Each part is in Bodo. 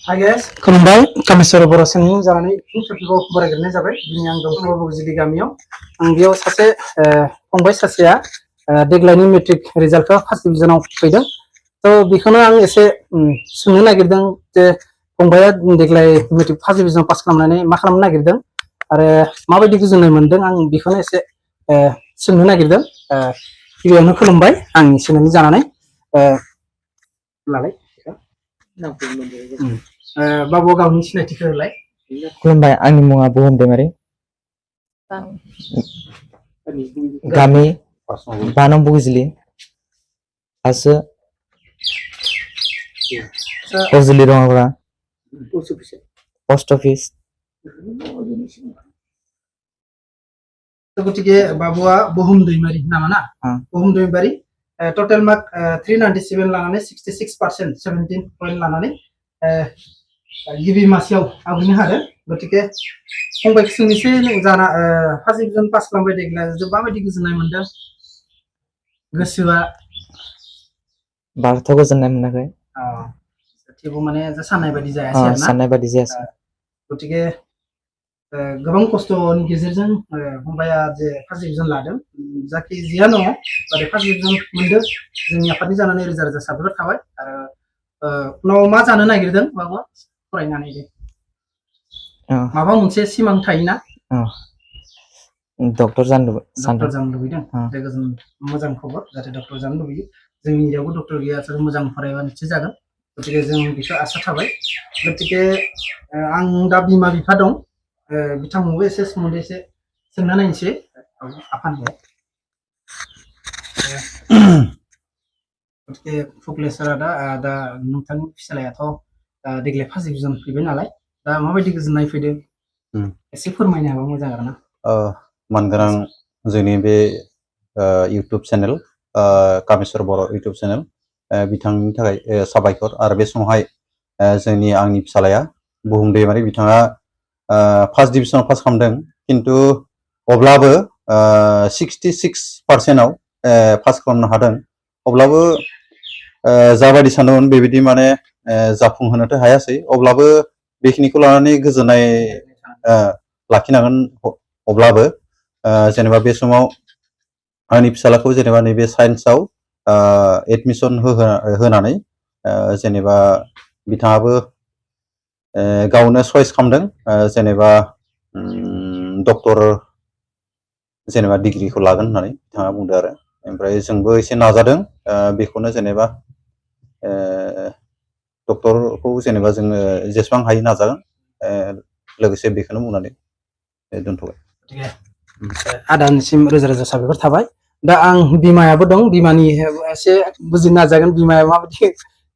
Hi guys, खुलुमबाय कामेश्वर बर' चेनेलनि जानानै फिनखेबसेबाव बरायग्रोनाय जाबाय। दिनै आं दं बगजिलि गामियाव। आं बेयाव सासे फंबाय सासेया देग्लायनि मेट्रिक रिजाल्टखौ फार्स्ट डिभिजनाव फैदों। थ' बेखौनो आं एसे सोंनो नागिरदों जे फंबाया देग्लाय मेट्रिक फार्स्ट डिभिजनाव पास खालामनानै मा खालामनो नागिरदों आरो माबायदि गोजोननाय मोनदों आं बेखौनो एसे सोंनो नागिरदों। गिबियावनो खुलुमबाय आंनि चेनेलनि जानानै लालाय बाबु गावनि सिनायथिखौ होलाय। खुलुमबाय आंनि मुङा बुहुम दैमारि गामि 5 नं बगजिलि हासो बगजिलि रङाग्रा पोस्ट अफिस गतिके बाबुआ बुहुम दैमारि नामा ना बुहुम दैमारि टटेल मार्क 397 लानानै 66% 17 पॉइंट लानानै गिबि मासियाव आवग्रिनो हादों। गतिके फंबाय सोंनोसै जाना फार्स्ट डिभिजन पास खालामबाय देग्लाय माबायदि गोजोननाय मोनदों गोसोआ बाराथ' गोजोननाय मोनाखै थेवबो माने साननाय बायदि जायासै आरोना साननाय बायदि जायासै। गतिके गोबां खस्थ'नि गेजेरजों फंबाया जे फार्स्ट डिभिजन लादों जाखि जियानो दङ आरो फार्स्ट डिभिजन मोनदों जोंनि आफादनि जानानै रोजा रोजा साबायखर थाबाय। आरो उनाव मा जानो नागिरदों बाबुआ फरायनानै दे माबा मोनसे सिमां थायोना डक्टर जानो लुबैदों मोजां खबर जाहाथे डक्टर जानो लुबैयो जोंनि एरियायावबो डक्टर गैया मोजां फरायबा निश्चय जागोन। गतिके जों बेखौ आसा थाबाय। गतिके आं दा बिमा बिफा दं बिथांमोनबो एसे सोमोन्दै एसे सोंना नायनोसै आफानिफ्राय। गतिके फुकलेस्वरा दा नोंथांनि फिसालायाथ' देग्लाय फार्स्ट डिभिजन फैबाय नालाय दा माबायदि गोजोननाय फैदों एसे फोरमायनो हाबा मोजां आरोना। मानगोनां जोंनि बे इउटुब चेनेल कामेश्वर बर' इउटुब चेनेल बिथांनि थाखाय साबायखर। आरो बे समावहाय जोंनि आंनि फिसालाया बुहुम दैमारि बिथाङा फार्स्ट डिभिजनाव पास खालामदों खिन्थु अब्लाबो 66%आव पास खालामनो हादों। अब्लाबो जाबायदि सानदोंमोन बेबायदि माने जाफुंहोनोथ' हायासै। अब्लाबो बेखिनिखौ लानानै गोजोननाय लाखिनांगोन। अब्लाबो जेनेबा बे समाव आंनि फिसालाखौ जेनेबा नैबे साइन्सआव एडमिसन होनानै जेनेबा बिथाङाबो गावनो चइस खालामदों जेनेबा डक्टर जेनेबा डिग्रिखौ लागोन होननानै बिथाङा बुंदों। आरो ओमफ्राय जोंबो एसे नाजादों बेखौनो जेनेबा डक्टरखौ जेनेबा जोङो जेसेबां हायो नाजागोन। लोगोसे बेखौनो बुंनानै दोनथ'बाय। आदानिसिम रोजा रोजा साबायखर थाबाय। दा आं बिमायाबो दं बिमानि एसे बुजिनो नाजागोन बिमाया माबायदि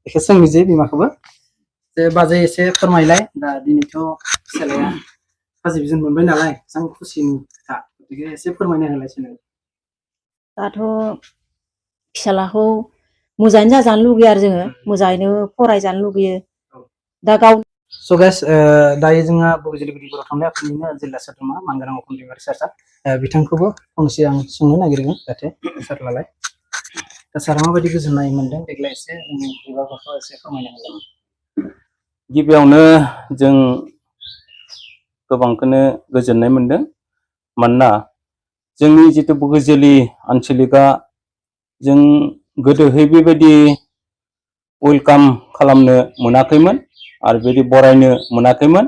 बेखौ सोंनोसै बिमाखौबो जे बाजै एसे फोरमायलाय दा दिनैथ' फिसालाया फार्स्ट डिभिजन मोनबाय नालाय जों खुसिनि खोथा गतिके एसे फोरमायना होलाय चेनेल। दाथ' फिसालाखौ मोजाङैनो जाजानो लुगैयो आरो जोङो मोजाङैनो फरायजानो लुगैयो दा गाव स' गाइस दायो जोंहा बगजिलि बर' थुनलाइ आफादनिनो जिल्ला सोद्रोमा मानगोनां अखम दैमारि सार बिथांखौबो फंसे आं सोंनो नागिरगोन जाहाथे सार लालाय दा सारा माबायदि गोजोननाय मोनदों देग्लाय एसे बिबारखौ एसे फोरमायना होलाय। गिबियावनो जों गोबांखौनो गोजोननाय मोनदों मानोना जोंनि जितु बगजिलि आनसलिकआ जों गोदोहै बेबायदि वेलकाम खालामनो मोनाखैमोन आरो बेबायदि बरायनो मोनाखैमोन।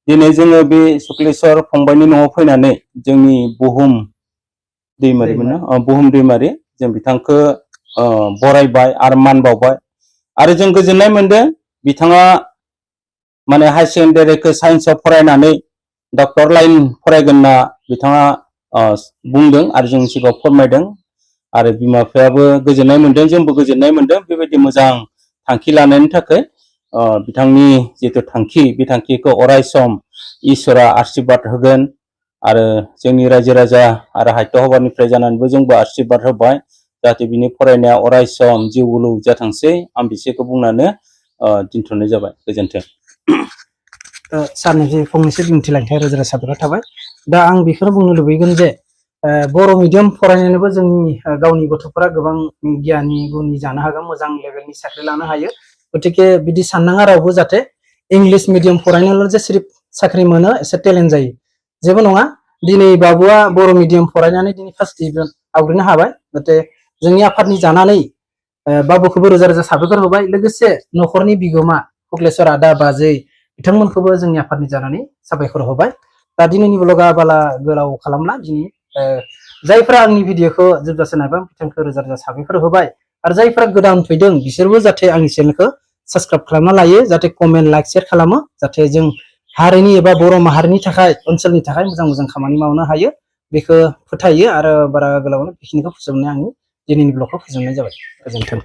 दिनै जोङो बे सुक्लेस्वर फंबायनि न'आव फैनानै जोंनि बुहुम दैमारि जों बिथांखौ बरायबाय आरो मान बावबाय आरो जों गोजोननाय मोनदों बिथाङा माने हाई सेकेन्डारिखौ साइन्सआव फरायनानै डक्टर लाइन फरायगोन होनना बिथाङा बुंदों आरो जों सिगाङाव फोरमायदों। आरो बिमा बिफायाबो गोजोननाय मोनदों जोंबो गोजोननाय मोनदों बेबायदि मोजां थांखि लानायनि थाखाय। बिथांनि जितु थांखि बे थांखिखौ अराय सम इसोरा आशीर्बाद होगोन आरो जोंनि रायजो राजा आरो हायत हबानिफ्राय जानानैबो जोंबो आशीर्बाद होबाय जाहाथे बिनि फरायनाया अराय सम जिउ गुलौ जाथोंसै आं बिसोरखौ बुंनानै दोनथ'नाय जाबाय। गोजोन्थों। सारनि फंनैसो बिबुंथि लाखिनाय रोजा रोजा साबायखर थाबाय। दा आं बेखौनो बुंनो लुबैगोन जे बर' मिडियाम फरायनानैबो जोंनि गावनि गथ'फोरा गोबां गियानि गुनि जानो हागोन मोजां लेभेलनि साख्रि लानो हायो। गतिके बिदि साननाङा रावबो जाहाथे इंलिश मिडियाम फरायनायल' जे सिरिफ साख्रि मोनो एसे टेलेन्ट जायो जेबो नङा दिनै बाबुआ बर' मिडियाम फरायनानै दिनै फार्स्ट डिभिजन आवग्रिनो हाबाय नाथाय जोंनि आफादनि जानानै बाबुखौबो रोजा रोजा साबायखर होबाय लोगोसे न'खरनि बिगोमा कुक्लेश्वर आदा बाजै बिथांमोनखौबो जोंनि आफादनि जानानै साबायखर होबाय दा दिनैनि ब्लगा बाला गोलाव खालामला दिनै जायफ्रा आंनि भिडिअखौ जोबजासे नायबाय बिथांखौ रोजा रोजा साबायखर होबाय आरो जायफ्रा गोदान फैदों बिसोरबो जाहाथे आंनि चेनेलखौ साबस्क्राइब खालामना लायो जाहाथे कमेन्ट लाइक शेयार खालामो जाहाथे जों हारिनि एबा बर' माहारिनि थाखाय ओनसोलनि थाखाय मोजां मोजां खामानि मावनो हायो बेखौ फोथायो आरो बारा गोलावनो बेखिनिखौ फोजोबनाय आंनि दिनैनि ब्लगखौ फोजोबनाय जाबाय गोजोन्थों।